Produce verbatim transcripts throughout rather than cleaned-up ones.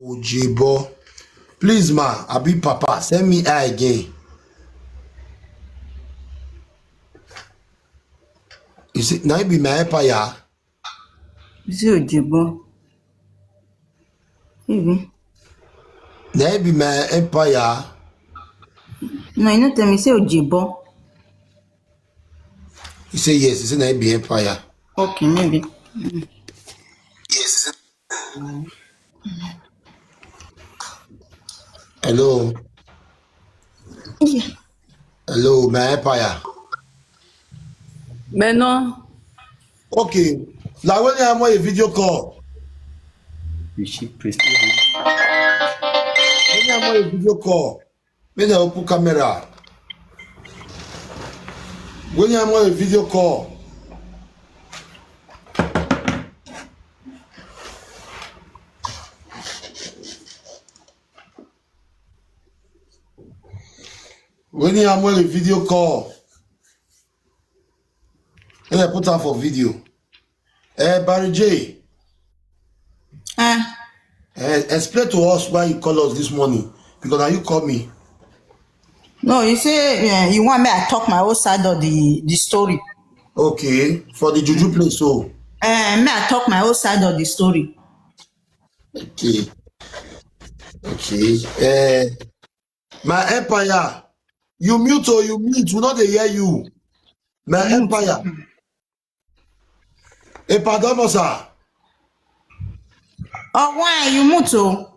Ojebo. Please, ma, abi papa, send me eye again. You see, now be my empire. You see Ojebo. Baby. Now be my empire. No, you no tell me, say Ojebo. You say yes, you say now be empire. Okay, maybe. Yes. Hello. Hello, my empire. Maintenant, Okay. Now when you have a video call, Rishi Prestige. when you have a video call, when you open camera, when you have a video call, when you have a video call, when I put out for video, eh, Barry J, Ah, eh, explain to us why you call us this morning, because now you call me. No, you say, eh, you want me I talk my whole side of the the story. Okay, for the juju place, so Eh, me I talk my whole side of the story. Okay. Okay. Eh, my empire, you mute or you mute, we not dey hear you. My empire. Epa domo sa. Oh, why you mute? Oh,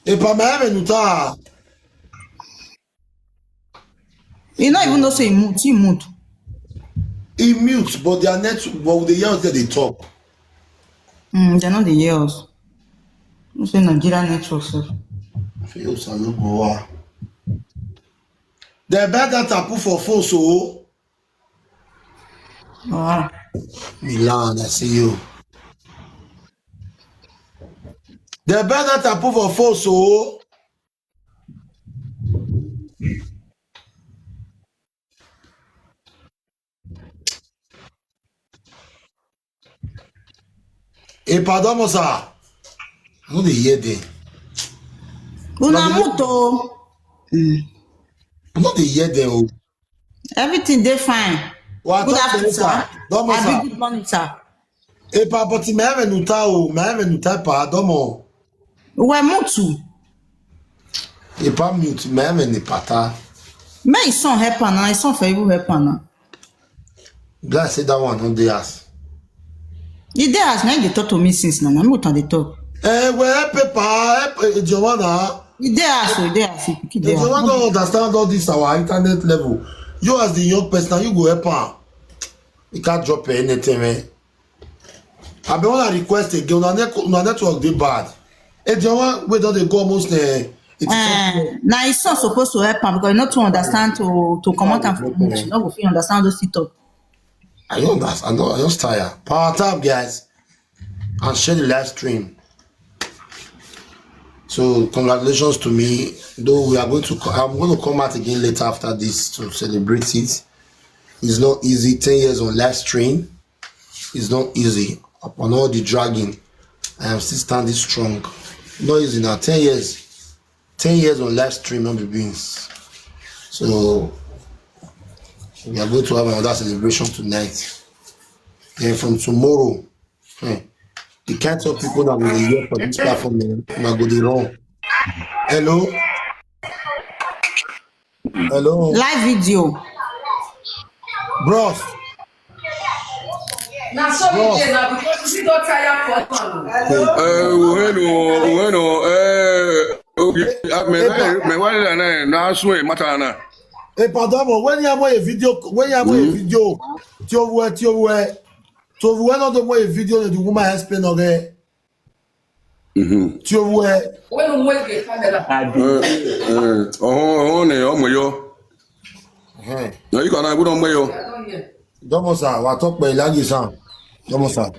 Epa my heaven uta. You not even know say you mute. You mute. He mute, but their net, but the hear they talk. Mm, they're not the years. You say Nigeria network, sir. Feel so no go wa. They buy that tapu for phone, so Wow. Milan, I see you. They buy that tapu for phone, so Epa domo sa. I no dey hear them. Una mute. Oh. Mm. I no dey hear them. Oh. Everything dey fine. Well, Good talk to afternoon, you, sir. Sir. Domo sa. Abi good morning, sir. Epa, but my heaven uta, oh, my heaven uta pa domo. Well, mute. Epa mute, my heaven epata. May his son help am now. His son for even help am now. Glad say that one no dey ask. The day as now they talk to me since now. Na me with am dey talk. Eh, well, help Epa, help eh, Joanna. The day as, oh, the day as, you pick it If there. you want to understand all this our internet level, you as the young person, you go help her. You can't drop anything, man. I be want to request again. Our, net, our network dey bad. If you want, we don't dey go almost uh, it's Uh, now his son supposed to help am because you not to understand to to come out and for much. You not go fit understand those sit up. I don't understand. I don't, I just tired. Power tap, guys, and share the live stream. So congratulations to me. Though we are going to, co- I'm going to come out again later after this to celebrate it. It's not easy. Ten years on live stream. It's not easy. Upon all the dragging, I am still standing strong. Not easy now. Ten years. Ten years on live stream, not be beans. So we are going to have another celebration tonight. Then from tomorrow, hmm, the kind of people that will be here for this platform, eh, una go dey run. Hello? Hello? Live video. Bros, Na so we dey now because we don tire for man. Eh, bueno, bueno, eh, okay. Ah, me, me, me, why na, na, na, so e matter na. Hey, pardon, when you have a video, when you have a video, tí o wẹ, tí o wẹ, tí o wẹ náà tó mọ a video ni the woman explain ọ̀rẹ́. Mhm. Tí o wẹ. When we wake the camera, Eh, eh, oh, oh, ne, oh, mo yo. Hey, No, you can, I wouldn't mo yo. I don hear. Domo sa, wa talk by language sound. Domo sa.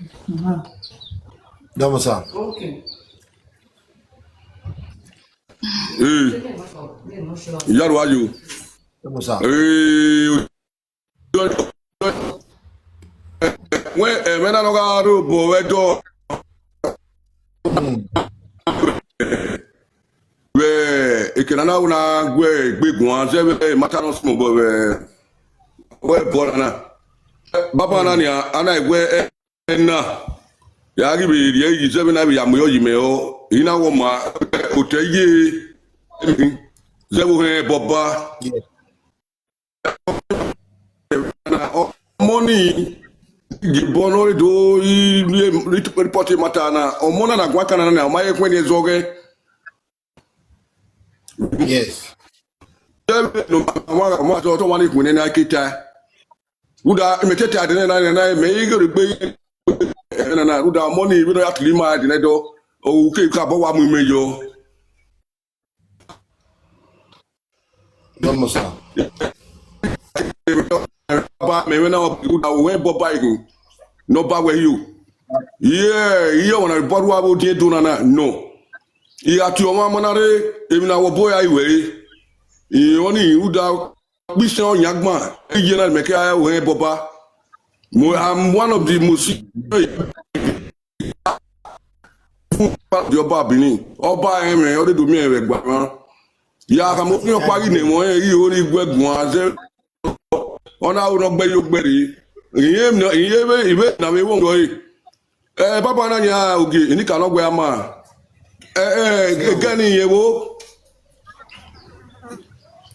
Domo sa. Okay. Eh, Make I not sure. Yaru, are you? Domo sa. Eh, when, eh, when I don't go to, boy, we do. Hmm. Where ekena na una gwe gbegun an se we matter no small but we we bora na. Baba na ni ana igwe na ya gi bi ye yi se na bi ya mu yo yi me o ina wo ma o te ye ze wo he boba. Money gi bono do i report matter na o mona na gwa kana na ma ye kwen ye zoge. Yes. No ma ma to to wani kwen na kita. Uda me tete ade na na na me igere gbe na na uda money we no ya klima de na do o ke ka bo wa mu me yo. Don't must now. Ba me we na uda we bo ba igun. No ba we you. Yeah, yeah, when I bought wa bo de do na na no. Iya ti o ma mo na re emi na wo boy ai we. I oni uda Bishop Onyagban, Regional Mekaya Wehen Boba. Mo, I'm one of the most the Oba Benin. Oba Eme, Ode Domi Ewe Gbama. Ya ka mo fi ọpa gị na-enwe onye ihe ori igwe gụọ aze ọ na-ahụ n'ọgbe ya ogbere ihe m na ihe ebe ibe na m ewo ngọ ee papa na nya oge ini ka n'ọgwe ama ee gani ihe wo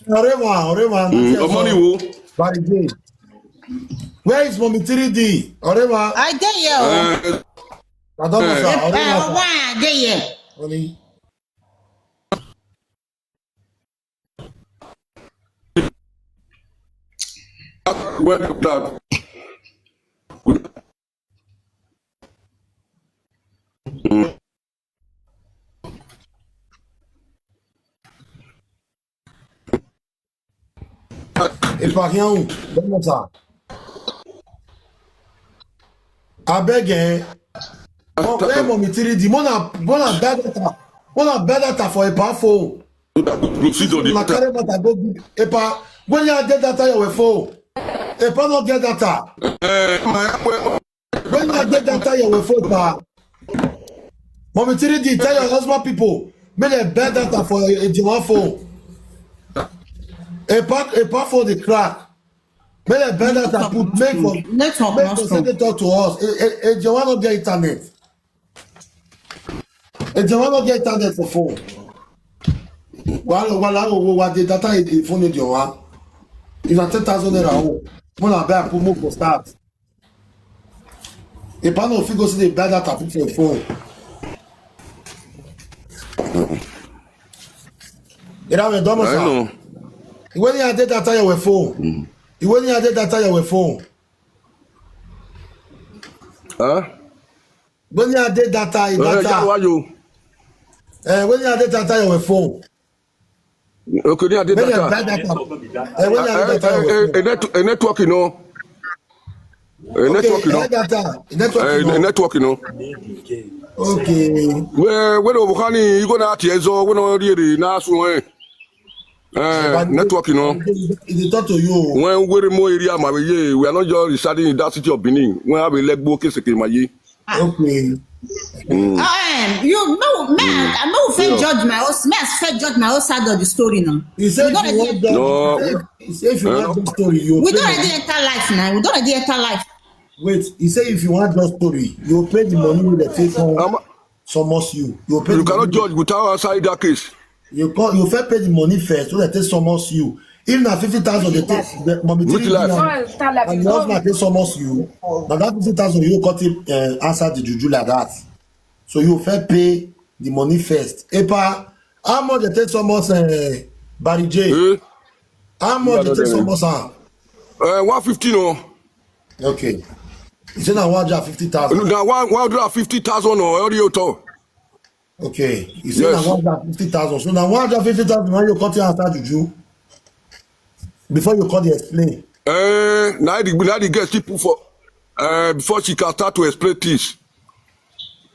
Orema, Orema, ọmọ ni wo Barry J. Where is Mommy three D? Orema. I dey here. Oh. Eh, Adomosa, Eh, Orema. Owa, I dey here. Oni. Well done. Epa hian, Adomosa. Abeg eh. Oh, where Mommy three D? Mona, mona bad data. Mona bad data for Epa phone. Proceed on the Na matter. Carry matter go give Epa. When you get data your phone. Epa no get data. Eh, my well, When you get data your phone, pa. Mommy three D, tell your husband people. Make dem bad data for a, a Jewan phone. Epa, Epa phone dey crack. Make dem bad data put make for Network make no for strong. Send talk to us. A, a, a Jewan no get internet. A Jewan no get internet for phone. Wala wala wo wa the data in phone in Jewan. If na ten thousand naira o, mo na buy put mo for start. Epa no fit go see the bad data put for phone. Ira me domo I sa. know. When you get data your phone. When you get data your phone. Huh? When you get data, Eh, data. why you? Eh, when you get data your phone. Okay, they are the When you get data. Data. Eh, when you get Eh, data eh, your eh, phone. net- eh, network, you know. Eh, Okay, network, you know. eh, data. Network, Eh, you know. network, you know. Okay. Where where the Buhari you gonna at here so we no really na so eh. Eh, network, you know. It dey talk to you. When we more area ma we ye, we are not just residing in that city of Benin. We have a leg book is my ye. Okay. Um, you no man, I no fit judge my own. Me I fit judge my own side of the story now. He said We don if you want dey- judge, No. he said, he said if you Eh? want judge story, you We pay don the- already enter life now. We don already enter life. Wait, he said if you want judge story, you pay the money wey dem take come Um, summons you. You pay you the cannot money. Judge without answering that case. You come, you first pay the money first, so dem take summons you. If na fifty thousand, they take the money Which take life? you, and your husband take summons you. Na that fifty thousand you go take uh, answer the juju like that. So you first pay the money first. Epa, how much dem take summons uh, Barry J? Eh? How much Yeah, dem take no, no, no. summons am? Uh, one fifty no. Okay. He said na one hundred fifty thousand. Now one one hundred fifty thousand or audio to. Okay. He said Yes. na one hundred fifty thousand. So na one hundred fifty thousand when you cut your answer juju. Before you call the explain. Uh, now the now the girl still put for uh, before she can start to explain things.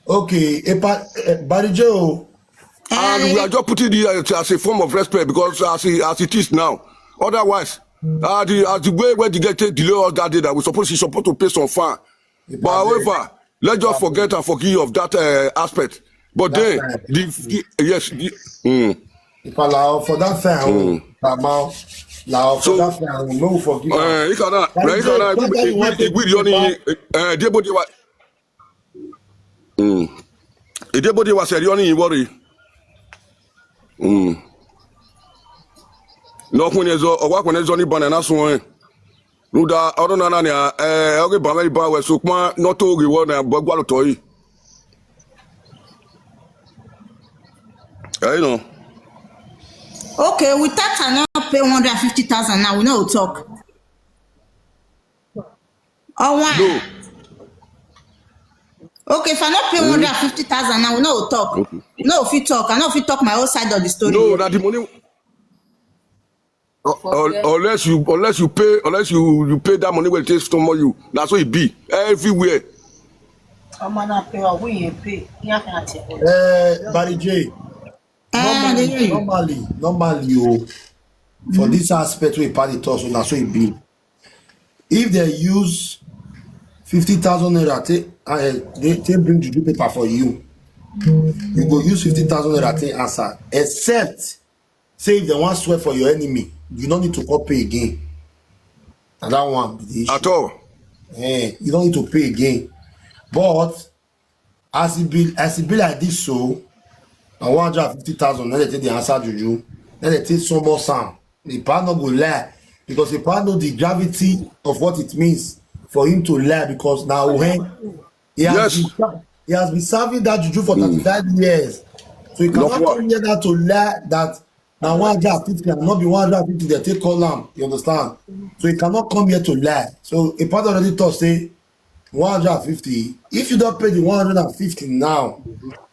Okay, Epa, uh, Barry J. O. And we are just putting it as, as a form of respect because as it, as it is now. Otherwise, uh, the, as the way where the girl take delay us that day that we supposed she's supposed to pay some fine. But however, let's just forget and forgive of that uh, aspect. But That then, time. the, the yes, the, mm, If I allow for that time, mm. Papa, allow for So, that time, no forgive am. uh, Ikana, That na is Ikana, that guy you want to we, we, we, take back. uh, Debo Dewa, mm. Debo Dewa said, you only worry. Mm. No, when there's a, what when there's only banana swing. No, that, I don't know, eh, okay, Bama, Bama, so, come on, not to give one, but go to. I know. Okay, with that, I not pay one hundred fifty thousand now. We no talk. Oh, why? No. Okay, if I not pay Mm. one hundred fifty thousand now, we no talk. Okay. No, if you talk, I know if you talk my own side of the story. No, Yeah. that the money. Uh, un- unless you, unless you pay, unless you, you pay that money when it takes to you. That's what it be everywhere. Ọmọ náà pé ọwọ́ yẹn pé ní àkáǹtì ẹ̀. Uh, Barry J, Ah, they hear normally, you. normally, normally, oh, for this aspect we party toss, so that's what it be. If they use fifty thousand naira, take, uh, they, they bring juju paper for you. You go use fifty thousand naira, take answer. Except, say, if they want swear for your enemy, you don't need to come pay again. And that one be the issue. At all. Eh, you don't need to pay again. But as it be, as it be like this, so na one hundred fifty thousand, then they take the answer juju, then they take some more sound. The pa no go lie, because the pa know the gravity of what it means for him to lie, because now when he has Yes. been, he has been serving that juju for Mm. thirty-five years, so he Not cannot what? come here now to lie that now one hundred fifty and not be one hundred fifty they take call am. You understand? So he cannot come here to lie. So a part already thought say one hundred fifty. If you don't pay the one hundred fifty now,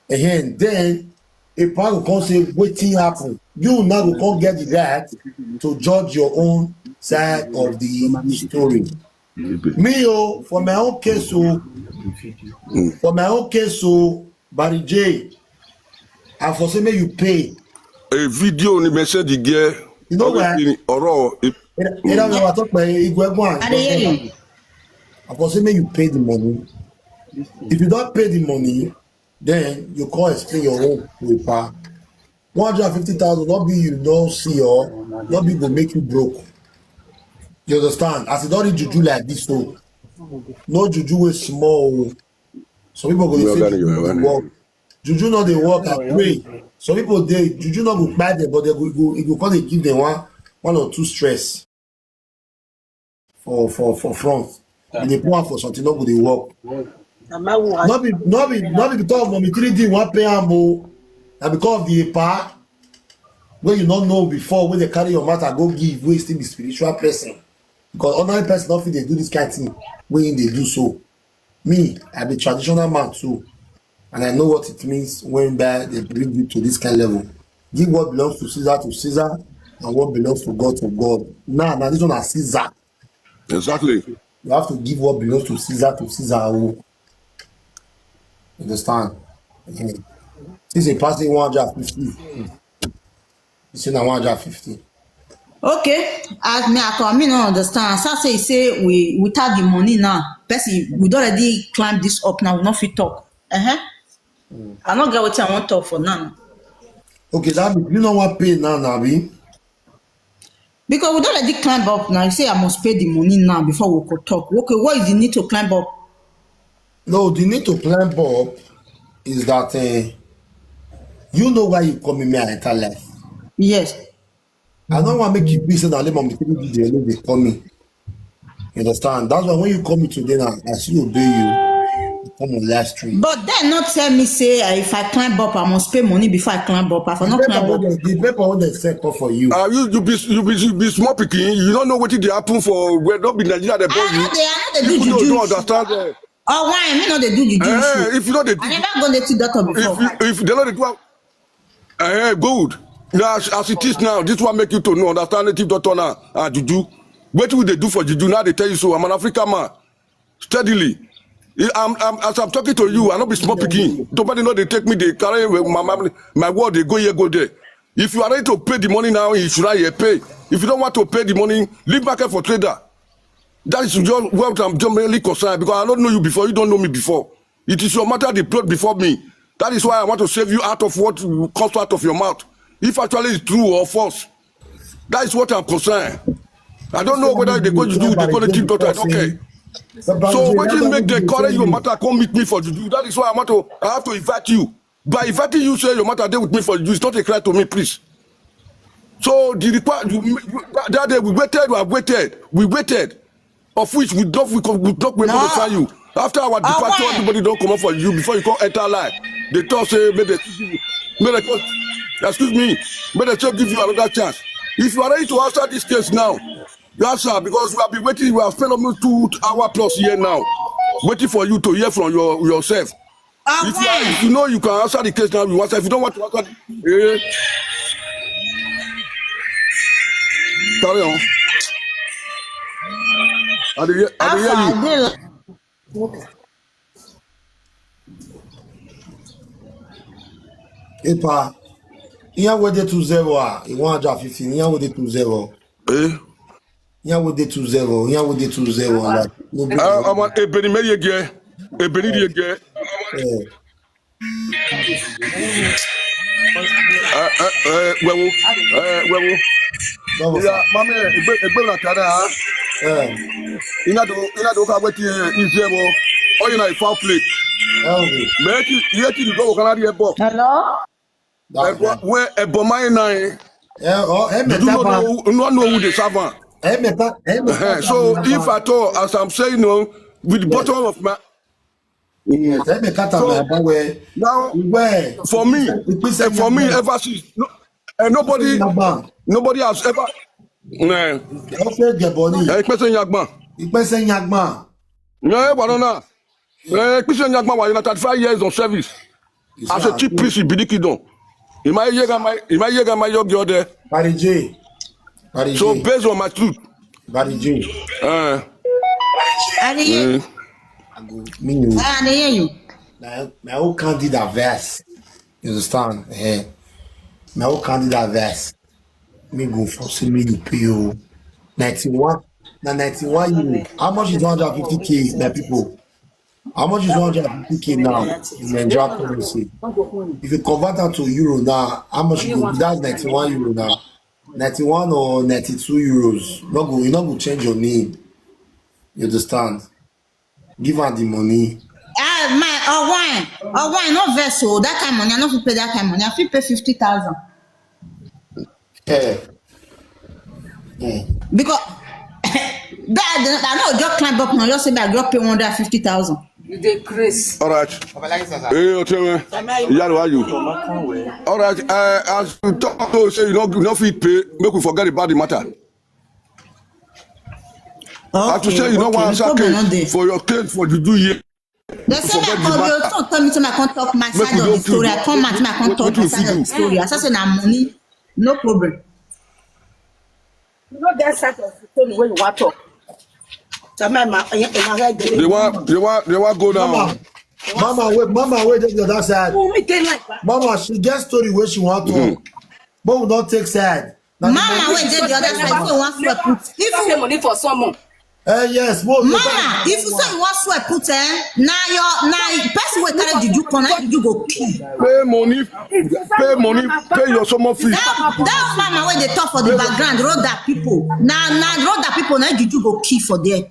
again, then a part will come say wetin happen. You now go come get the right to judge your own side of the story. Me, oh, for my own case, oh, Mm. for my own case, oh, Barry J, I for say make you pay. A video ni message there. You know why? Ọ̀rọ̀. Ẹ dá mi wá tó pé igun ẹ̀gbọ́n I dey hear àgbẹ̀. you. I for say make you pay the money. If you don't pay the money, then you can't explain your own to a pa. One hundred fifty thousand, not be you don't see, or not be go make you broke. You understand? As it don't reach juju like this, so no juju is small. Some people go You dey say organic, you juju no dey organic. work. Juju no dey work. I pray. Some people dey juju no go buy them, but they go go. It go come dey give them one one or two stress for for for front. And they put am for something no go dey work. Màmá wo No be no be no be because of mommy three D wan pay am o. Na because of the pa wey you no know before, wey dey carry your matter go give, wey still be spiritual person. Because ordinary person no fit dey do this kind thing wey him dey do so. Me, I be traditional man too, and I know what it means when by they bring you to this kind level. Give what belongs to Caesar to Caesar, and what belongs to God to God. Now, now this one na Caesar. Exactly. You have to give what belongs to Caesar to Caesar. Oh. Understand? Mhm. Since he pass the one hundred fifty, you say na one hundred fifty. Okay, as me I come, me no understand. As I say, say we without the money now, person we don't already climb this up now. We no fit talk. Uh huh. I no get what I want talk for now. Okay, that means you know what pay now, Nabi. Because we don't already climb up now. You say I must pay the money now before we could talk. Okay, what is the need to climb up? No, the need to climb up is that uh, you know why you come in me I enter life. Yes. I don't want to make you be say that let me tell you the only they call me. You understand? That's why when you call me today now, I still obey you. You come on live stream. But then not tell me say uh, if I climb up, I must pay money before I climb up. I for The not paper climb wey up. dem the paper wey dem send come for you. Uh, you you be you be you be small pikin. You don't know what they happen for. Well, don't be Nigeria they born I you. know they, I know they do People don't, juju don't issue. Understand. Eh. Oh, why? Me no they do juju Eh, issue. if you know they I do, never go to doctor before. if you, if they know they do, eh, good. Now as, as it is now, this one make you to know understand native doctor now. Ah, juju. What will they do for juju? Now they tell you so. I'm an African man. Steadily. I- I'm, I'm, as I'm talking to you, I not be small pikin. Nobody know they take me, they carry away my, my, my word, they go here, go there. If you are ready to pay the money now, you should not yet pay. If you don't want to pay the money, leave market for trader. That is just what I'm generally concerned because I don't know you before. You don't know me before. It is your matter they brought before me. That is why I want to save you out of what comes out of your mouth. If actually it's true or false, that is what I'm concerned. I don't know whether they go to do, they go to think that I don't care. So what you make the correct your matter come meet me for juju? That is why I want to, I have to invite you. By inviting you, say your matter dey with me for juju. It's not a crime to me, please. So the require you, you, that day we waited, we have waited, we waited. Of which we don't, we, could- we don't, we no. Notify you. After our departure, everybody don't come up for you before you come enter line. They talk say, may they, may they, excuse me, may they still give you another chance. If you are ready to answer this case now, you answer, because we have been waiting. We have spent almost two hour plus here now, waiting for you to hear from your yourself. If you, are, if you know you can answer the case now, you answer. If you don't want to answer, the, eh, carry on. I dey hear, I dey hear you. Epa, here we dey two zero, ah, e one hundred fifteen, here we dey two zero. Eh? Here we dey two zero, here we dey two zero, like, no big deal. Ọmọ Ebeni Meyege, Ebeni Yege. Eh. Eh, eh, eh, wewo, eh, wewo. Baba. Yeah, mami, egbe, egbe na tada. Eh. Ina do, ina do ka weti, eh, ize wo. Oh, you know, foul play. Eh, okay. Me ki, ye ki do kana di ebo. Hello? Ebo, we ebo mai na, eh. Eh, oh, eh, you do not know, not know who the servant. Eh, so if at all, as I'm saying, no, with the bottom of my, yes, eh, me kata so, my boy. Now, where? For me, eh, for me, ever since, no, and nobody, nobody has ever. Eh, okay, Geboni. Eh, Ikpese Nyagba. Ikpese Nyagba. No, eh, what on earth? Eh, Christian Nyagba, you know, thirty-five years of service. As a chief priest in Bidikidon. In my year, my, in my year, my yogi there. Barry J. Barry So J. Based on my truth. Barry J. Uh, I dey hear you. I go, me, you. I dey hear you. My, my own candidate verse. You understand? Eh. My own candidate verse. Me go for say me you pay you. Ninety-one. Na ninety-one euro. How much is one hundred fifty K, my people? How much is one hundred fifty K now in Nigerian currency? If you convert that to euro now, how much you go? That's ninety-one euro now. Ninety-one or ninety-two euros. No go, you no go change your name. You understand? Give her the money. Ah, my, Owan, Owan, no vex o. That kind of money, I no fit pay that kind of money. I fit pay fifty thousand. Eh. Eh. Because that, I know just climb up now, just say that I just pay one hundred fifty thousand. You dey craze. All right. Hey, Otewe. Yaro, how you? All right. Uh, as you talk to say you no, you no fit pay, make we forget about the matter. Okay, as to say you no wan answer case for your case for the do year. They say I come, you don't tell me say I come talk my side of the story. I come out, I come talk my side of the story. As I say na money, no problem. You know that side of the story where you want talk. They want, they want, they want go down. Mama, mama, wait, mama, wait, dey the other side. Who me dey like that? Mama, she get story where she want talk. But we don't take side. Mama, wait, dey the other side. Say one swear put. If you pay money for someone. Eh, yes, mama, if you say you want swear put, eh, now your, now person will carry juju come, now juju go kill. Pay money, pay money, pay your summer fee. That, that mama wey dey talk for the background, road that people. Now, now road that people, now juju go kill for there.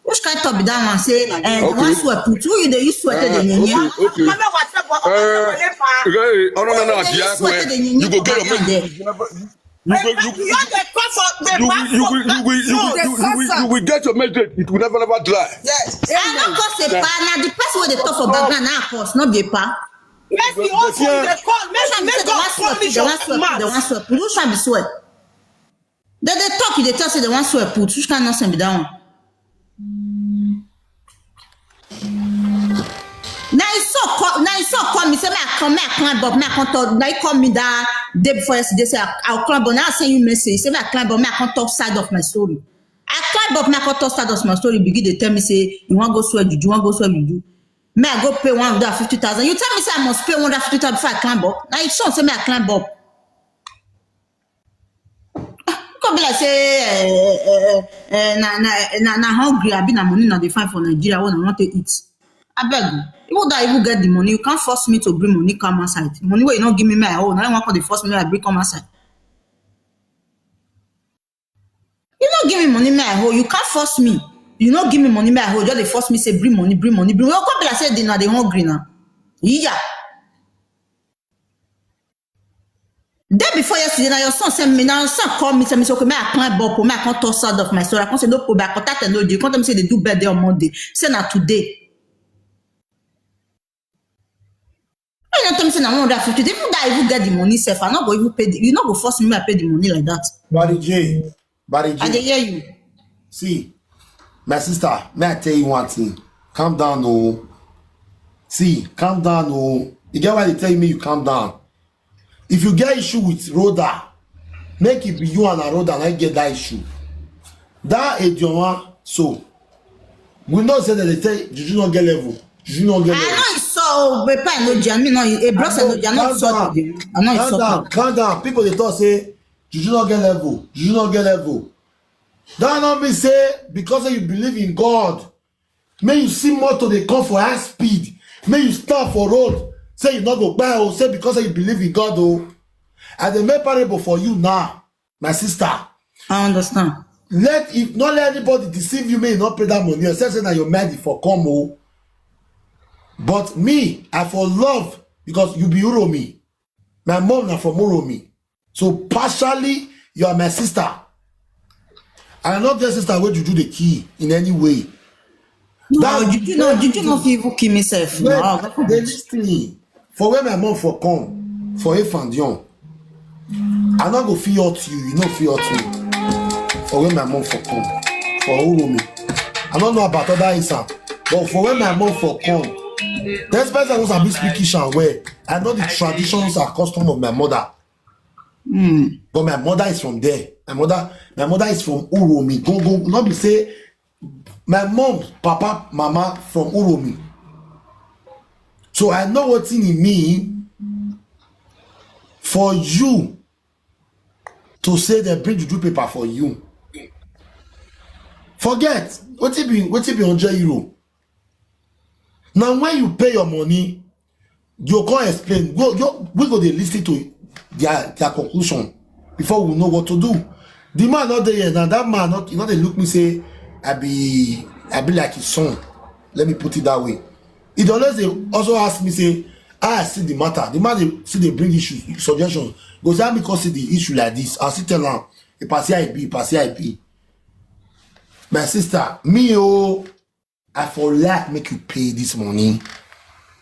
Which kind of talk be that one? Say, eh, okay. One swear put. Who you dey use swear to the name? Okay, okay. Eh, okay, oh, no, no, no, you go get your money. You go, you, you, you, you, you, you, you, you, you, you, you will get your message. It will never, never dry. Yes. I no cause a pa. Now the person wey dey talk for background now cause no be a pa. Person also dey call. Make sure say they wan swear put, they wan swear put, they wan swear put. Which one be swear? They dey talk, they tell say they wan swear put. Which kind nonsense be that one? Now he so call, now he so call me say me I come, me I climb up, me I come talk. Now he call me that day before yesterday say I, I'll climb up. Now I send you message say me I climb up, me I come talk side of my story. I climb up, me I come talk side of my story. Begin dey tell me say you wan go swear juju, you wan go swear juju. Me I go pay one hundred fifty thousand. You tell me say I must pay one hundred fifty thousand before I climb up. Now you sure say me I climb up. Come be like say, eh, eh, eh, eh, na, na, na, na hungry, I be na money na dey find for Nigeria when I want to eat. Abeg o, even though I even get the money, you can't force me to bring money come outside. Money wey you no give me, me I hold. Na you wan come dey force me, I bring come outside. You no give me money, me I hold. You can't force me. You no give me money, me I hold. Just dey force me, say bring money, bring money, bring. Well, come be like say the na dey hungry now. Yeah. Day before yesterday, na your son send me, na your son call me, tell me say, okay, may I climb up, may I come talk side of my story. I come say, no problem, I contact no day. Come tell me say they do birthday on Monday. Say na today. You don't tell me say na one hundred fifty. Even that, even get the money sef, I no go even pay. The, you no go force me, I pay the money like that. Barry J, Barry J. I dey hear you. See, my sister, may I tell you one thing? Calm down, oh. See, calm down, oh. You get why they tell me you calm down. If you get issue with Rhoda, make it be you and Rhoda and I get that issue. That Edionwa, so we know say that they tell Juju not get level. Juju not get level. I know it's so. But I know Jia. Me no, a brother no Jia. Not so. I know it's so. Calm down. Calm down. People they talk say Juju not get level. Juju not get level. That not me say because you believe in God. May you see motor dey come for high speed. May you stop for road. Say you no go buy o. Say because say you believe in God o. I dey make parable for you now, my sister. I understand. Let if not let anybody deceive you. May you not pay that money. Except say na your mind for come o. But me, I for love because you be Uromi. My mom na from Uromi. So partially, you are my sister. I no get sister wey Juju dey kill in any way. No, Juju no, Juju no fit even kill me sef. No, God forbid. Listen, for where my mom for come, for Efandion, I no go fit hurt you, you no fit hurt me. For where my mom for come, for Uromi. I don't know about other Isa, but for where my mom for come, despite I no sabi speak Ishan well, I know the traditions and custom of my mother. But my mother is from there. My mother, my mother is from Uromi. Go go. Not be say my mom, papa, mama from Uromi. So I know what thing it mean for you to say they bring juju paper for you. Forget what it be, what it be hundred euro. Now when you pay your money, you can't explain. Go, go, we go dey listen to their their conclusion before we know what to do. The man not there yet. Now that man not, you know, they look me say, I be, I be like his son. Let me put it that way. He always dey also ask me say, "Ah, I see the matter." The man dey see they bring issue, suggestion. Go say, "Me come see the issue like this." I still tell him, "If I see I be, if I see I be." My sister, me oh, I for like make you pay this money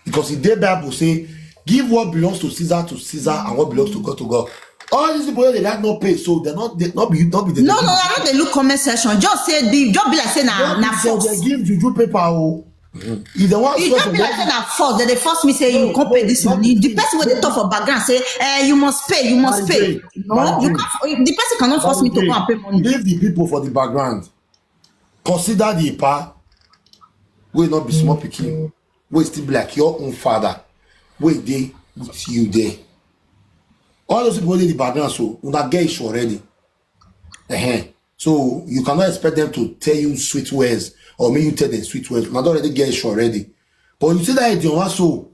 because the day Bible say, "Give what belongs to Caesar to Caesar and what belongs to God to God." All these people they like not pay, so they're not they not be not be the No, no, I don't dey look comment section. Just say the just be like say na na force. They give juju paper oh. If they want, it just be like say na force. They dey force me say you come pay this money. The person wey dey talk for background say, eh, you must pay, you must pay. No, you can't. The person cannot force me to go and pay money. Leave the people for the background. Consider the pa wey not be small pikin, wey still be like your own father, wey dey with you there. All those people wey dey the background, so una get issue already. Uh-huh. So you cannot expect them to tell you sweet words or make you tell them sweet words. Una don already get issue already. But you see that Edionwa so,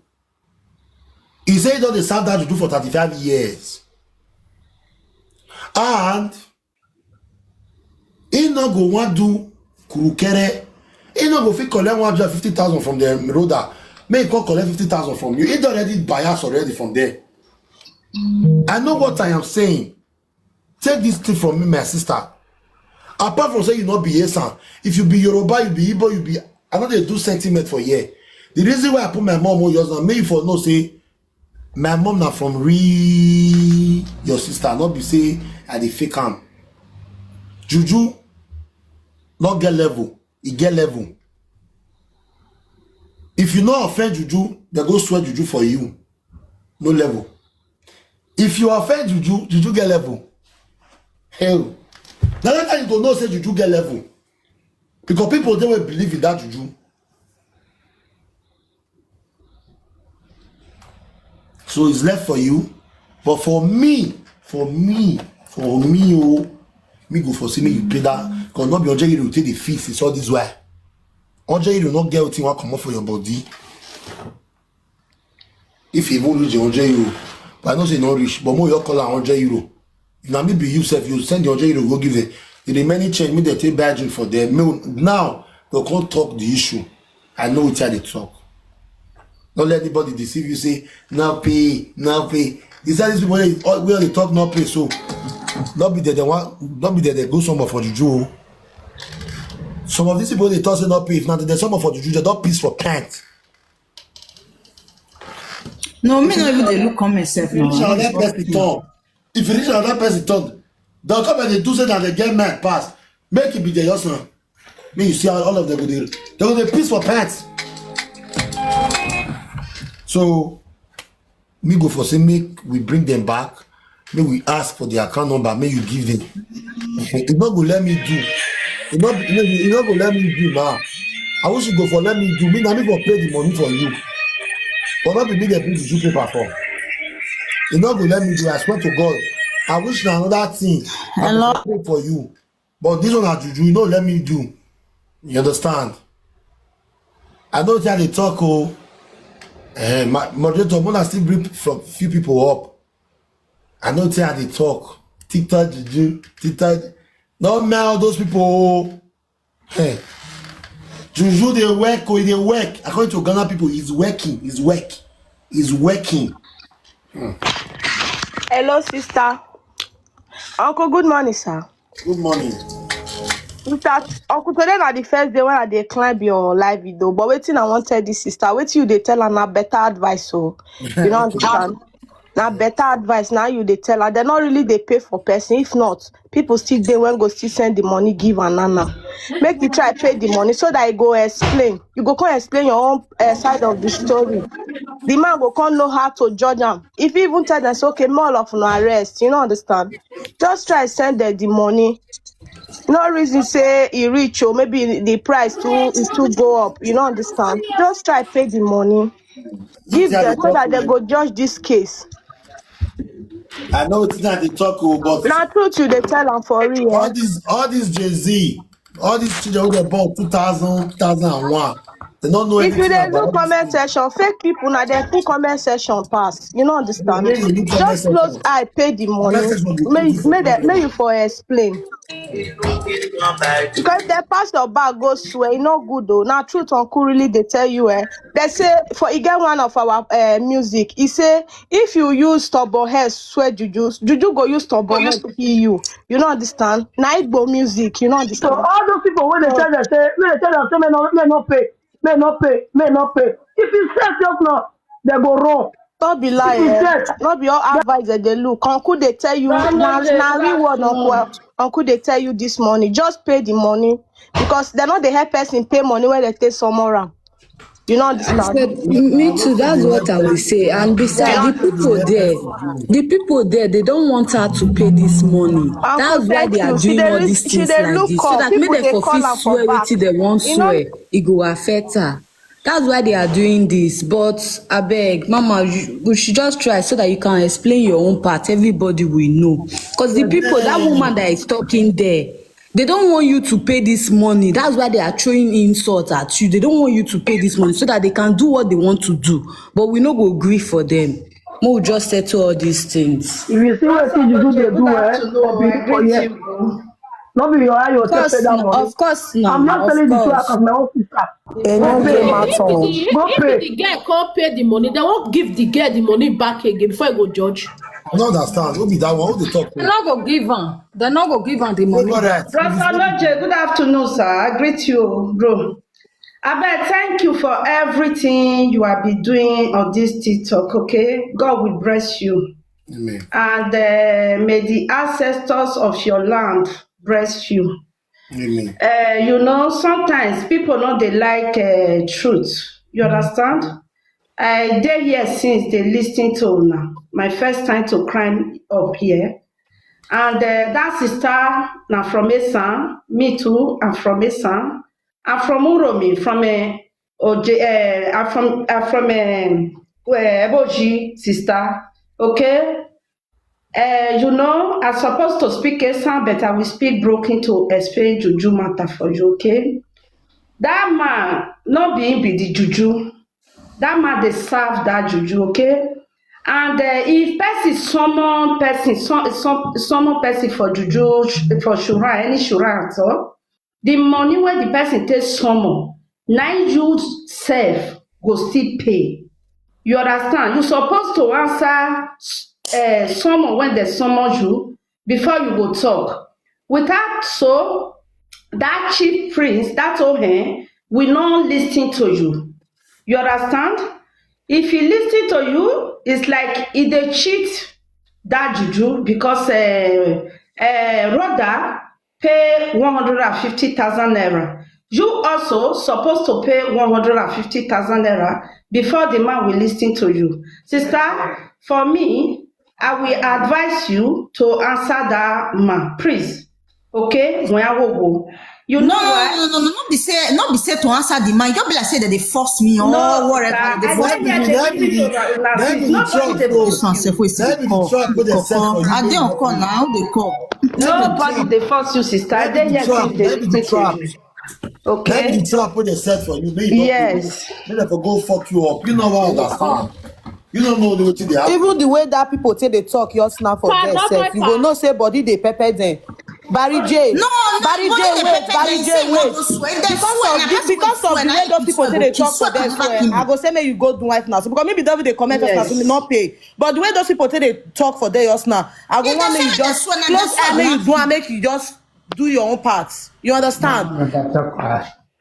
he say he don dey serve that juju for thirty-five years. And he no go wan do kurukere. He no go fit collect one hundred fifty thousand from the Rhoda. Make he come collect fifty thousand from you. He don already bias already from there. I know what I am saying. Take this thing from me, my sister. Apart from say you not be Esan, if you be Yoruba, you be Igbo, you be, I no dey do sentiment for here. The reason why I put my mom on yours now, make you for know say my mom na from real your sister, not be say I dey fake am. Juju not get level, e get level. If you no offend juju, they go swear juju for you. No level. If you offend juju, juju get level. Hell. Na that time you go know say juju get level. Because people dey wey believe in that juju. So it's left for you. But for me, for me, for me oh, me go for see me you pay that. Because not be hundred euro take the fees. It's all this way. Hundred euro no get wetin wan comot for your body. If you even reach the hundred euro, but I know say you no reach, but more you call am hundred euro. If na me be you sef, you send the hundred euro go give them. The remaining change, make dem take buy drink for them. Make we, now, we come talk the issue. I know wetin I dey talk. Don't let anybody deceive you, say, "No pay, no pay." These are these people wey all, wey all dey talk no pay, so no be there they want, no be there they go some for juju o. Some of these people dey talk say no pay, if na there's some for juju, they don piss for pant. No, me no even dey look comment sef If you reach now. another person turn, if you reach another person turn, they'll come and they do say that they get mad pass. Make it be their son. Me, you see how all of them go dey, they go dey piss for pants. So me go for say make we bring them back. Make we ask for the account number. Make you give them. You no go let me do. You no, you no go let me do now. I wish you go for let me do. Me na me go pay the money for you. But not be me dey bring the juju paper for. You no go let me do. I swear to God. I wish na another thing. I go Hello. for pay for you. But this one na juju. You no let me do. You understand? I know how they talk. Oh, eh, my moderator, when I still bring some few people up. I know how they talk. TikTok juju, TikTok. No man, all those people. Oh. Hey, juju dey work. Oh, e dey work. According to Ghana people, it's working. It's work. It's working. Hello, sister. Uncle, good morning, sir. Good morning. Sister, Uncle, today na the first day when I dey climb your live video. But wetin I wan tell this sister, wetin you dey tell her na better advice. So you no understand. Na better advice now you dey tell her. They not really dey pay for person. If not, people still dey when go still send the money give her now. Make you try pay the money so that I go explain. You go come explain your own uh, side of the story. The man go come know how to judge am. If he even tell them, say, "Okay, more of no arrest," you no understand. Just try send them the money. No reason say he rich or maybe the price too is too go up. You no understand. Just try pay the money. Give them so that they go judge this case. I know it's not the talk, oh, but Na truth you dey tell am for real. all Eh? these, all these Gen Z, all these children who dey born two thousand, two thousand and one, they don't know If you anything dey about look all comment these things. Section, fake people na dem put comment section pass. You no understand. They dey look comment Just close section. eye, pay the money. Comment section go May put you for may dem may problem. You for explain. Because if dem pass your bag go swear, e no good o. Na truth Uncle really dey tell you. Eh, dem say for e get one of our uh, music. He say if you use stubborn head swear juju, juju go use stubborn head kill you. You no understand? Na Igbo music. You no So understand? All those people wey dey tell them say, wey dey tell them say, "May no, may no pay, may no pay, may no pay." If you say just now, they go run. No be lie. Eh? No be all advice that they look. Uncle dey tell you na na real word. Uncle Uncle dey tell you this money. Just pay the money because they no dey help person pay money when they take some around. You no I understand? Said, me too, that's what I will say. And besides, the people there, the people there, they don't want her to pay this money. That's why they are doing all these things like this. So that make they for fit swear wetin they won't swear, it go affect her. That's why they are doing this. But I beg, Mama, you, we should just try so that you can explain your own part. Everybody will know. Because the people, that woman that is talking there, they don't want you to pay this money. That's why they are throwing insults at you. They don't want you to pay this money so that they can do what they want to do. But we no go agree for them. We will just settle all these things. If you see what you do, they do well. Or be for yes. Not be your eye, your Of course, that no, money. Of course, no. I'm not Of telling the truth course. As my own sister. E no dey matter o. Go If pay. The girl can't pay the money, they won't give the girl the money back again before I go judge. I don't understand. Who be that one? Who dey talk? They no go give am. They no go give am the Who money. got that? Brother Aloje, good afternoon, sir. I greet you, bro. Abeg, thank you for everything you have been doing on this TikTok, okay? God will bless you. Amen. And uh, may the ancestors of your land bless you. Amen. Uh, you know, sometimes people no dey like uh, truth. You understand? I dey here since they listen to now. My first time to climb up here. And uh, that sister now from Esan, me too, I'm from Esan. I'm from Uromi, from uh, Oje, uh, I'm from I'm from um, uh, Eboji, sister. Okay? Uh, you know, I'm supposed to speak Esan, but I will speak broken to explain Juju matter for you, okay? That man, no be him be the juju. That man dey serve that juju, okay? And uh, if person summon person, some, some, summon person for juju, sh- for shura, any shura at all, the money wey the person take summon, na you sef go still pay. You understand? You suppose to answer uh, summon when they summon you before you go talk. Without so, that chief prince, that old hen, will not listen to you. You understand? If he listen to you, it's like he dey cheat that juju because uh, uh, Rhoda pay one hundred and fifty thousand naira. You also supposed to pay one hundred and fifty thousand naira before the man will listen to you. Sister, for me, I will advise you to answer that man, please. Okay? When I will go. You know No, why? no, no, no, no, no, be say, no, be say to answer the man. You be like say that they force me or No, whatever. sister, They I force don't me. get That be anything the- to your that be the Nobody trap, dey though. This one sef wey That be the call. trap wey they set for you. I dey on call now. How they call? Nobody dey force you, sister. I That dey be the here trap. till they That be the listen trap. to you. That be Okay? the trap wey they set for you. Make you Yes. Make dem for go fuck you up. You know what I understand. You don't know wetin dey happen. Even the way that people take dey talk just now for Sir, there no sef, you go pepper. Know say body dey pepper them. Barry J, No, no, Barry no, J, no, they wait, pepper Barry them, J, say no wait. go swear. If they Because swear, of na the, person because go of swear, the na way if those they people swear, take go dey kill, talk for swear there, go never swear, kill me. I go say make you go do wife now. So because maybe don't dey comment now, so Yes. no pay. But the way those people take dey talk for there just now, I go If want they make you say they just swear, na close just eye, make you swear. Do am, make you just do your own part. You understand?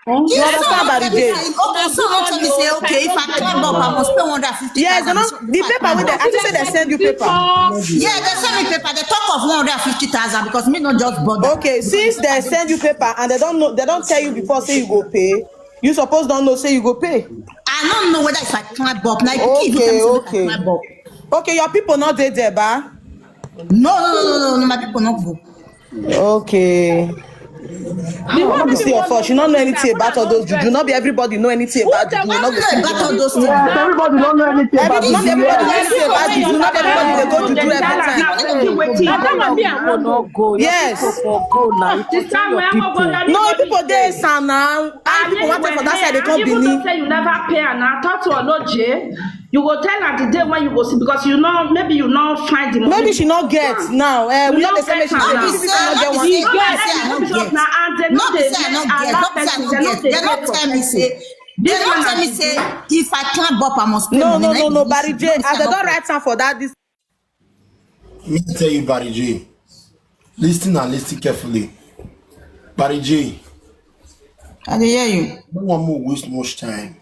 You understand, Barry J? Okay, so don't tell me say, okay, if I climb up, I must pay one hundred fifty thousand. Yes, they don't, the paper wey they, I think say they send you paper. Yeah, they send me paper. They talk of one hundred fifty thousand because me not just bother. Okay, since they send you paper and they don't know, they don't tell you before say you go pay. You suppose don't know say you go pay. I don't know whether if I climb up. Like, okay, if you tell me say I climb up. Okay, your people not dey there, ba? No, no, no, no, no, no, my people not go. Okay. The one be say your fault. She not know anything about all those juju. Not be everybody know anything about juju. Not be About all those things. Yes, everybody don't know anything about Every, not juju. everybody know anything about juju. Not everybody dey go juju every time. Madam, abi I wan go? Yes. People for go now. You go Sister, tell your when I go people. That No, nobody people dey dey. Sam now. Ah, people want for that side. They come Even though Benin. Say you never pay and I talk to Oloje, you go tell her the day when you go see because you know maybe you not find the money. Maybe she not get now. Eh, we You know no they say make get she am. pay. No be Maybe say, she no not be get say, one. no be say I not get. Now, and they No no be dey say I make not allow get. That's person. not They no get. dey They pay don't for tell me person. say. They This don't one tell na me the say if I climb up, I must pay No, money. no, no, Like, no, you Barry see J. what As they I'm don't write am for that this. Let me tell you, Barry J. Listen and listen carefully. Barry J, I dey hear you. No one more waste much time.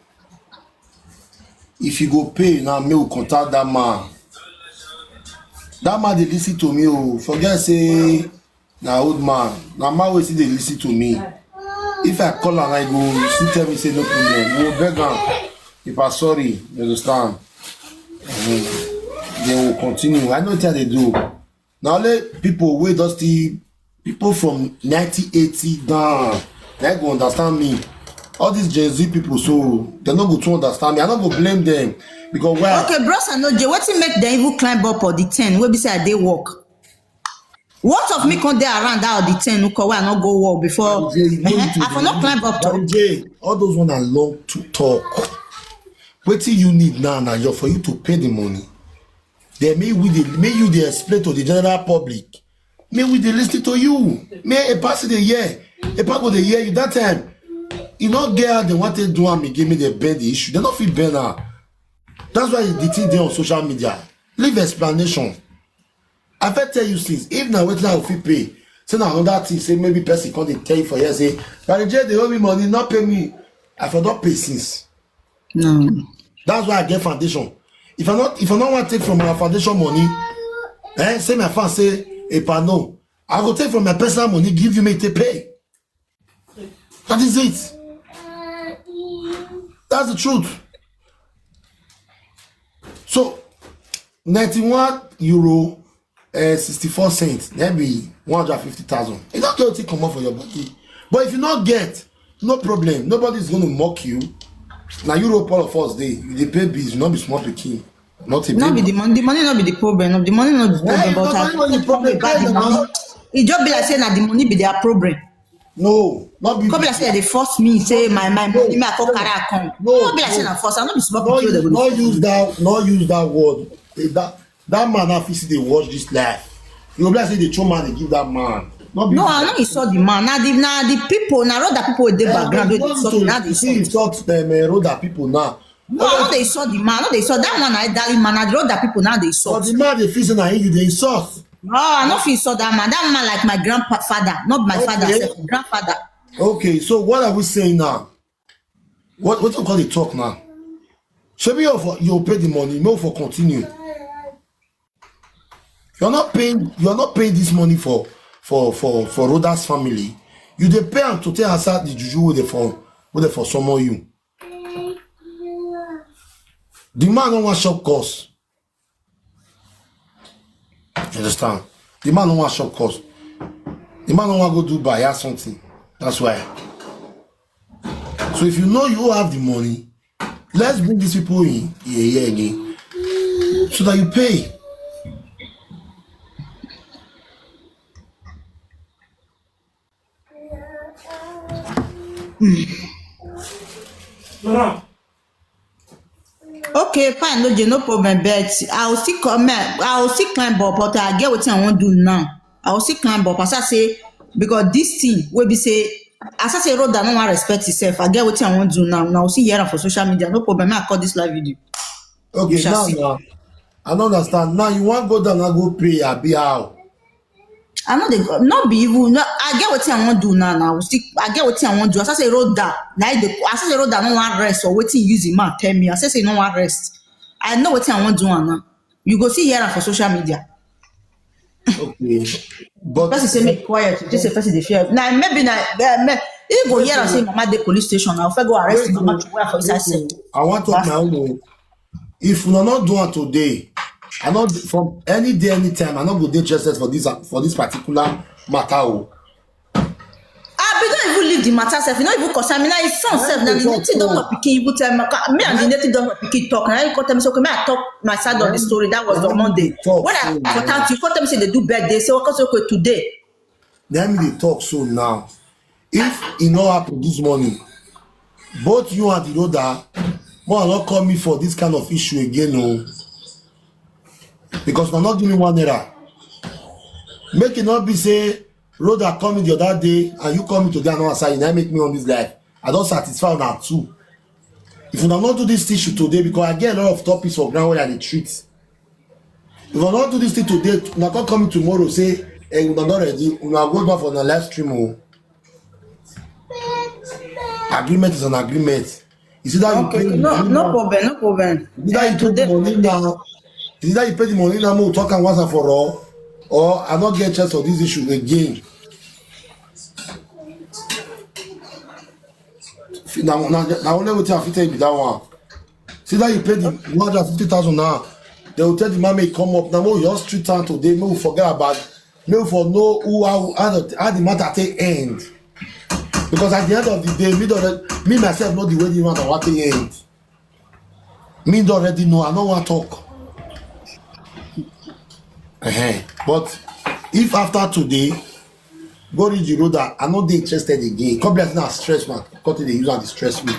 If you go pay now, me will contact that man. That man dey listen to me. Oh, forget say na old man. Na man wey still dey listen to me. If I call am, I go still tell me say no problem. We go beg am. If I sorry, you understand? Mhm. Then we'll continue. I know what they do. Now let people wey don still people from nineteen eighty down. They go understand me. All these Gen Z people, so they no go to understand me. I no go blame them because why? Okay, bros and O J, wetin make dem even climb up for the ten wey be say I dey work? What of me come dey around that of the ten who call where I no go work before? Barry J, you no need to Eh, I for not climb up to. Barry J, all those one are long to talk. Wetin you need now na your for you to pay the money. Then may we dey may you dey explain to the general public. May we dey listen to you. May a person dey hear. A person go dey hear you that time. You no get how they want to do am again. Make they bend the issue. They no fit bend am. That's why the thing dey on social media. Leave explanation. I fit tell you since if na wetin I go fit pay, say na another thing. Say maybe person come dey tell you for here say, Barry J dey owe me money, not pay me. I for don pay since. No. That's why I get foundation. If I not if I not want take from my foundation money, eh, say my fan say, Epa no, I go take from my personal money, give you me to pay. That is it. That's the truth. So ninety-one euro, uh, sixty-four cents, that be one hundred fifty thousand. You don't get to come off for your body. But if you not get, no problem. Nobody is going to mock you. Now Europe, all of us, they they pay bills, not be small picking. Not a No be big the money. The money no be the problem. No, the money no be the problem. Eh, But the I money no be the problem. About the money. It just be like say na the money be their problem. No, not be. Come be like say they force me, say my my money, me I come carry her come. No, no, be like say na force. I no be small No, pikin wey dem go no dey use that, no use that word. Eh, that that man now fit still dey watch this life. You go be like say the true man dey give that man. Not be. No, I no insult the man. Na the na the people, na other people wey dey Eh, background wey you dey want insult to me. Na dey see insult. Insult them, eh, other people now. No, I no dey insult the man. I no dey insult that man. Na elderly man. Na the other people now dey But insult. The man dey feel say na him you dey insult. No, I no fit insult that man. That man like my grandfather, not my father Okay. Sef, grandfather. Okay, so what are we saying now? What what you call the talk now? Shebi you for you pay the money, no for continue. You're not paying. You're not paying this money for for for for Rhoda's family. You dey pay am to take answer the juju wey dey for wey dey for summon you. The man no wan shop cost. You understand? The man no wan shop cost. The man no wan go Dubai or something. That's why. So if you know you have the money, let's bring these people in here, here again, so that you pay. Okay, fine, no, no problem. But I will still come. I will still climb up, but I get what I want to do now. I will still climb up. As I say, because this thing will be say, as I say, Rhoda no wan respect himself. I get what I want to do now. Now I will see here for social media. No problem. I call this live video. Okay, We shall now, see. Now, I don't understand. Now you want go down and go pray, abi how? I know they not be even. No, I get what I want to do now. Now I will still, I get what I want to do. As I say, Rhoda, like the as I say, Rhoda no wan rest or wetin use the man tell me. As I say no wan rest. I know what I want to do now. You go see here for social media. Okay, but Person say make quiet. Just say person dey fear. Now maybe na eh, me, he go here and say mama dey police station. I'll go arrest Wait, mama oh, to where for inside cell. I want talk my own. Oh. If we not do it today, I not from any day, anytime. I not go dey interested for this for this particular matter. Oh. I be don't even leave the matter sef. You no even concern me. Now his son sef. Now the native doctor pikin even tell me. Me and the native doctor pikin talk. Now you come tell me say okay, me I talk my side of the story. That was on Monday. When I contact you, come tell me say they do birthday. Say okay, okay today. Let me dey talk so now. If e no happen this morning, both you and the Rhoda, more not call me for this kind of issue again, no. Because na not give me one naira. Make it not be say Rhoda call me the other day and you call me today and no answer. You now make me on this life. I don't satisfy una too. If una not do this issue today, because I get a lot of topics for ground where I dey treat. If una not do this thing today, una come come tomorrow say, hey, una not ready. Una go back for the live stream. Oh. Agreement is an agreement. You see that you Okay, pay the no, money no now. problem, no problem. Either you pay the Today, money now. Either you pay the money now, we talk and once and for all, or I not get chance for this issue again. Now, now, now only wetin I fit tell you be that one. See that you pay the one hundred fifty thousand now. They will tell the man may come up. Now, we just treat time today. May we forget about. May we for know who how, how, the, how the matter take end. Because at the end of the day, me don't me myself know the way the matter want to end. Me don't already know. I don't want talk. Uh-huh. But if after today, go read the road that I not dey interested again. Come be like na stress man. Come dey use am dey stress me.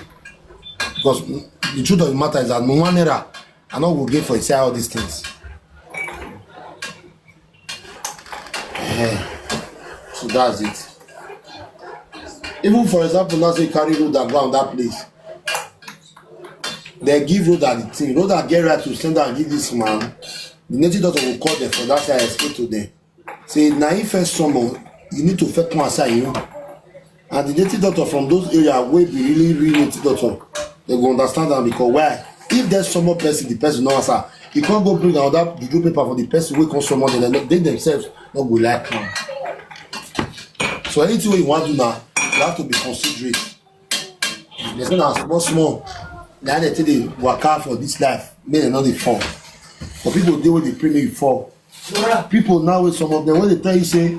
Because mm, the truth of the matter is that no one error. I not go get for inside all these things. Eh, so that's it. Even for example, now say carry road that go on that place. They give road that the thing. Road that get right to send and give this man. The native doctor will call them for that side, explain to them. Say, now if first someone, you need to first come aside, you know. And the native doctor from those areas will be really, really native doctor. They go understand them because why? If there's some more person, the person no answer. You can't go bring another juju paper for the person who come summon them. They themselves not go like am. So anything wey you want to do now, you have to be considerate. There's not small small. Now they take the waka for this life. May they not dey fall. But people dey wey dey pray make you fall. People now with some of them when they tell you say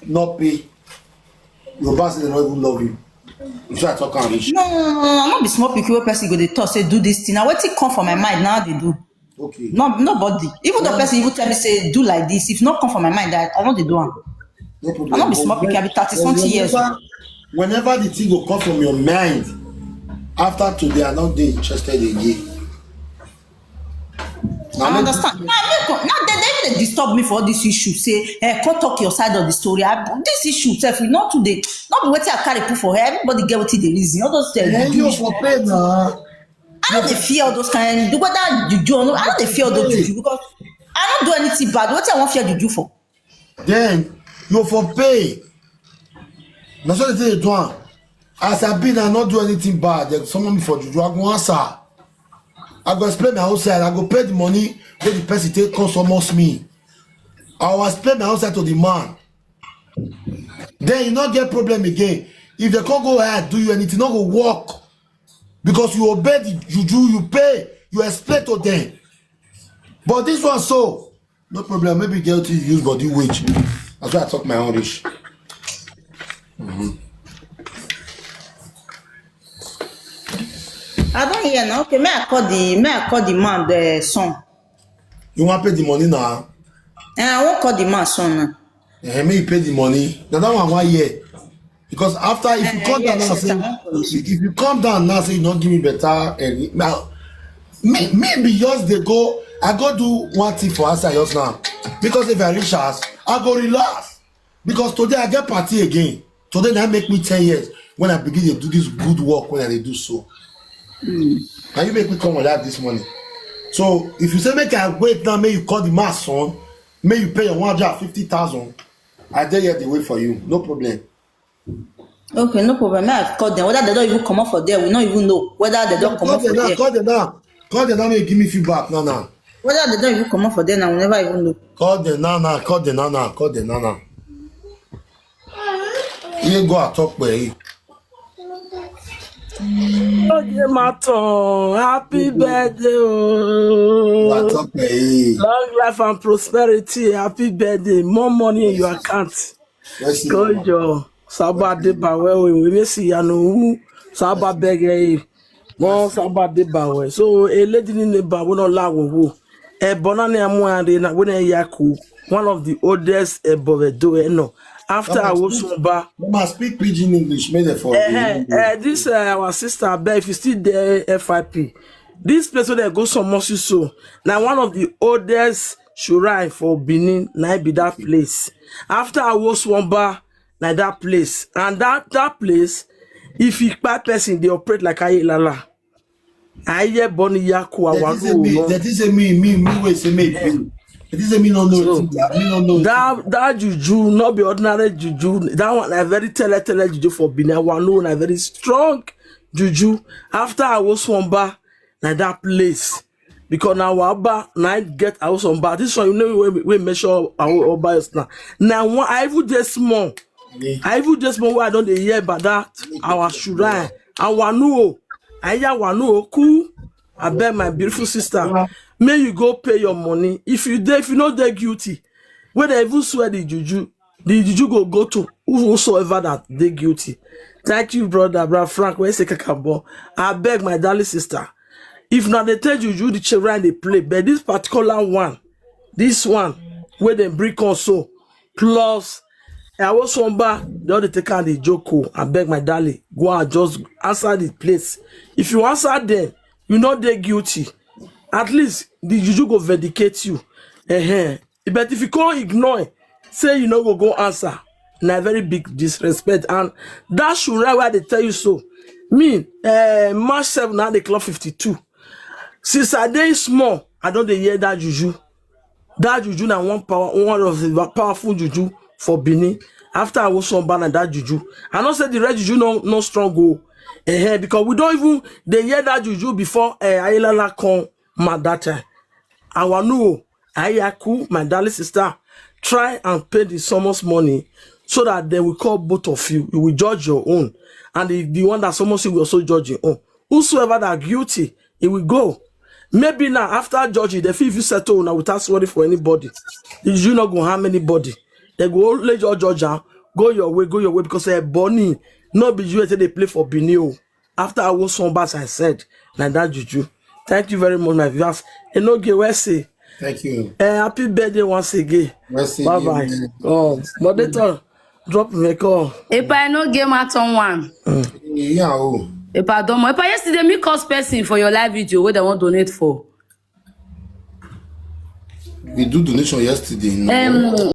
not pay, your boss they don't even love you. You try talk and reach. No, no, no, no, no, not be small pikin wey person go dey talk say do this thing. Now wetin come for my mind now they do. Okay. No, nobody. Even the person even tell me say do like this. If not come for my mind, I, I no dey do am. No problem. I no be small pikin. I be thirty something years. Remember, Whenever the thing go come from your mind, after today, I no dey interested again. I understand. Now, make, now they, they even dey disturb me for all this issue. Say, eh, come talk your side of the story. I, this issue, sef, we not today. Not be wetin I carry put for here. Everybody get wetin dey reason. All those things. Eh, you for pay now. I don't dey fear all those kind. The whether juju or no, I don't dey fear all those juju because I don't do anything bad. What I want fear juju for? Then you for pay. Na so they say they do am. As I be, I not do anything bad. They summon me for juju. I go answer. I go explain my own side. I go pay the money wey the person take come summons me. I will explain my own side to the man. Then you not get problem again. If they can't go ahead do you anything, not go work because you obey the juju, you pay, you explain to them. But this one so, no problem. Maybe get to use body wage. That's why I talk my own rich. I don't hear now. Okay, may I call the may I call the man the son? You want pay the money now? And I won't call the man son now. Eh, may you pay the money. Now that one one year. Because after if you Eh, come down yes, now, yes, say I won't call him. if you come down now, say you not give me better. And now, me me be yours. They go. I go do one thing for us just now. Because if I reach us, I go relax. Because today I get party again. Today that make me ten years when I begin to do this good work when I dey do so. Now you make me come alive this morning. So if you say make I wait now, may you call the man son, may you pay your one hundred and fifty thousand. I dey here dey wait for you, no problem. Okay, no problem. May I call them. Whether they don't even come up for there, we not even know whether they don't come Call up them for now, there. Call them now, call them now. May you give me feedback now now. Whether they don't even come up for there now, we never even know. Call them now now, call them now now, call them now now. Here go I talk pay. Oye Maton, happy birthday. Go I Oh. Talk pay. Long life and prosperity. Happy birthday. More money in your account. Let's see. Kojo, Saba de Bawe, we may see Yanu, Saba Bege. More Saba de Bawe. So a lady in the Bawe no la wo. A bonani amwande na wene yaku. One of the oldest Ebowe do no. After I was somba. Mama, speak pidgin English. May the for Eh, eh, eh, this uh, our sister, I beg if you still there, F I P. This place where they go some mosque so. Now one of the oldest shrine for Benin, now be that place. After I was somba, like that place. And that that place, if you buy person, they operate like Ayelala. I hear Bonnie Yaku, That is a me. Awaru. That is a me. Me me wey say me pay. That is a me no know. So, Wetin be, me no know. That that juju not be ordinary juju. That one a very tele tele juju for Benin. One know na very strong juju. After I was somba, like that place. Because now Waba, now I get I was somba. This one you know we we measure our Oba is now. Now one I even dey small. I even dey small where I don't dey hear about that. Our shrine. Our no. I hear one no cool. I beg my beautiful sister. May you go pay your money. If you dey, if you know they're guilty, when they even swear the juju, the juju go go to whosoever that they guilty. Thank you, brother, brother Frank. Where say kakabo? I beg my darling sister. If not they tell juju the children they play, but this particular one, this one where they bring also plus I was somebody the other take on the joke. Oh, I beg my darling, go and just answer the place. If you answer them, you know they're guilty. At least the juju go vindicate you. Uh-huh. But if you can't ignore, say you know go go answer. Na very big disrespect. And that should right where they tell you so. Me, uh, March seven, now the club fifty-two. Since I dey small, I don't dey hear that juju. That juju na one power, one of the powerful juju for Benin. After I was some ban that juju. I know say the red juju no no strong go. Eh, because we don't even they hear that juju before eh, Ayelala come mad that time. Our no, Ayaku, my darling sister, try and pay the summons money so that they will call both of you. You will judge your own, and the, the one that summons you will also judge your own. Whosoever that are guilty, he will go. Maybe now after judging, they feel if you settle now without swearing for anybody, you not gonna harm anybody. They go only judge judge am, go your way, go your way because a Bonnie, not be you say they play for Benin. Oh. After I was some bars, I said like that juju. Thank you very much, my viewers. Enoge Wese, Thank you. uh, happy birthday once again. Mercy. Bye bye. Um, moderator, Drop me a call. Epa, I no game at on one. Yeah, oh. Epa, don't. Epa, yesterday me cause person for your live video where they want donate for. We do donation yesterday. No? Um,